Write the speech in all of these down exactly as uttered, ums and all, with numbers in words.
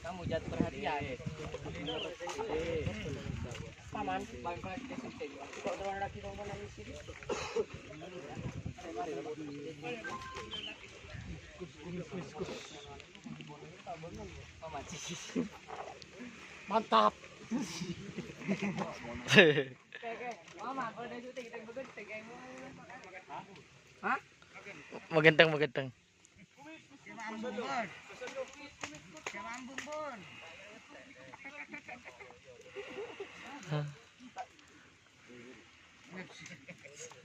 Kamu jatuh perhatian. Paman, kok turun lagi, Paman, di sini? Paman, sih. Mantap. Hah? Magenteng, magenteng.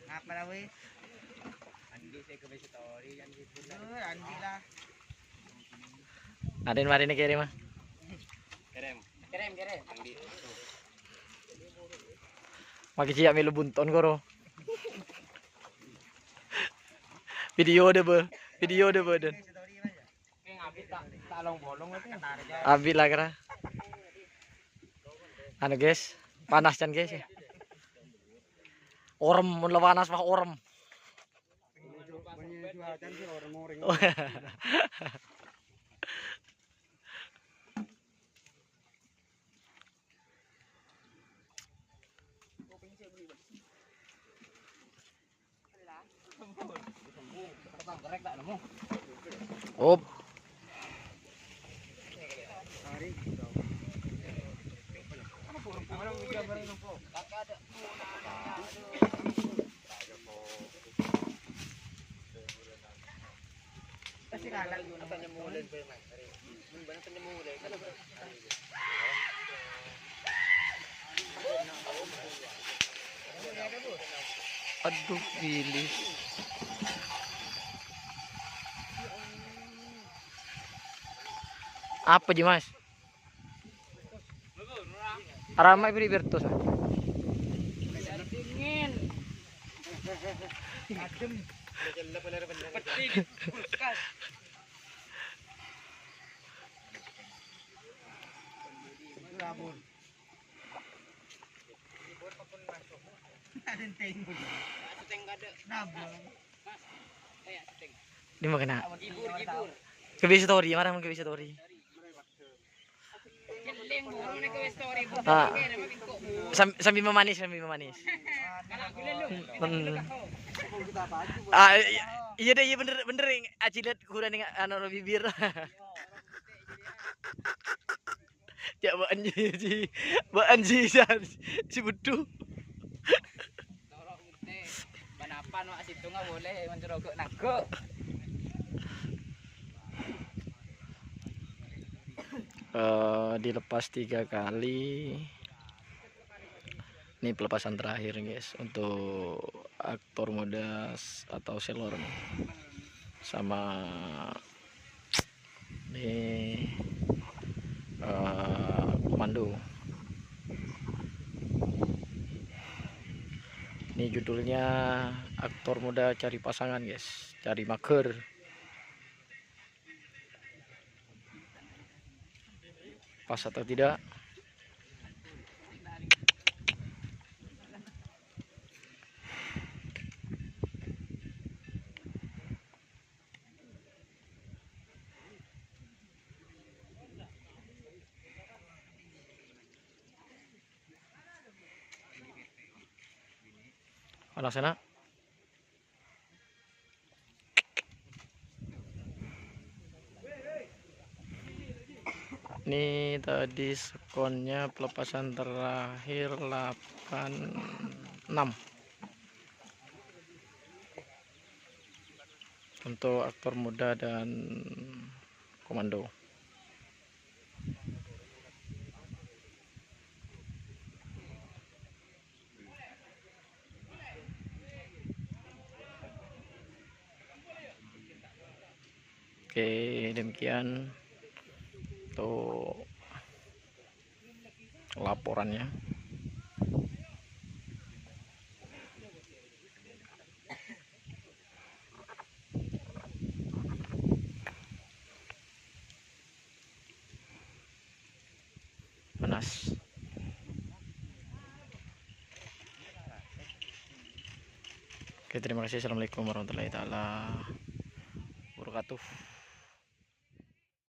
Apa la, weh? Andi' sè kèbâ story kan gitu. Eh, Andi' la. Adèn marèna kèrèm, ah. Kèrèm. Kèrèm, kèrèm. Andi'. Makè cè' mèlo bunton koro. Video dâ, bâ. Video dâ, bâ, dâ. Abi' la kèra. Anu, guys, panas can, guys, ya. Orem, mon la panas, wah, orem. Op. Aduh, pilih. Apa ji, Mas? Arama beri bertos. Dingin. Adem. Pedih. Kulkas. Rabun. Ada yang tengok. Ada yang ada. Rabun. Di mana? Gibur, gibur. Kèbâ story, marèna kèbâ story. Jelleng, burung ni kèbâ story. Ah. Sam-, sambil memanis, sambil memanis. Kalau aku lalu. Hmm. Ah, i-, iyâ dâ, iyâ bhender, bhender. Aji liat kurang anu bibir. Ca'na bâ'ân ji, ji, bâ'ân ji, si, si budhu. Toro' bukti. Bâ'ân apa no asittunga boleh mencorogo' nanggo'. Eh, dilepas tiga kali. Ini pelepasan terakhir, guys, untuk aktor muda s-, atau selor nih. Sama ini, eh, komando. Ini judulnya aktor muda cari pasangan, guys, cari mager. Pas atau tidak? Panas, enak. Ini tadi skornya pelepasan terakhir delapan enam untuk aktor muda dan komando. Oke, demikian untuk laporannya. Panas. Oke, terima kasih. Assalamualaikum warahmatullahi taala wabarakatuh.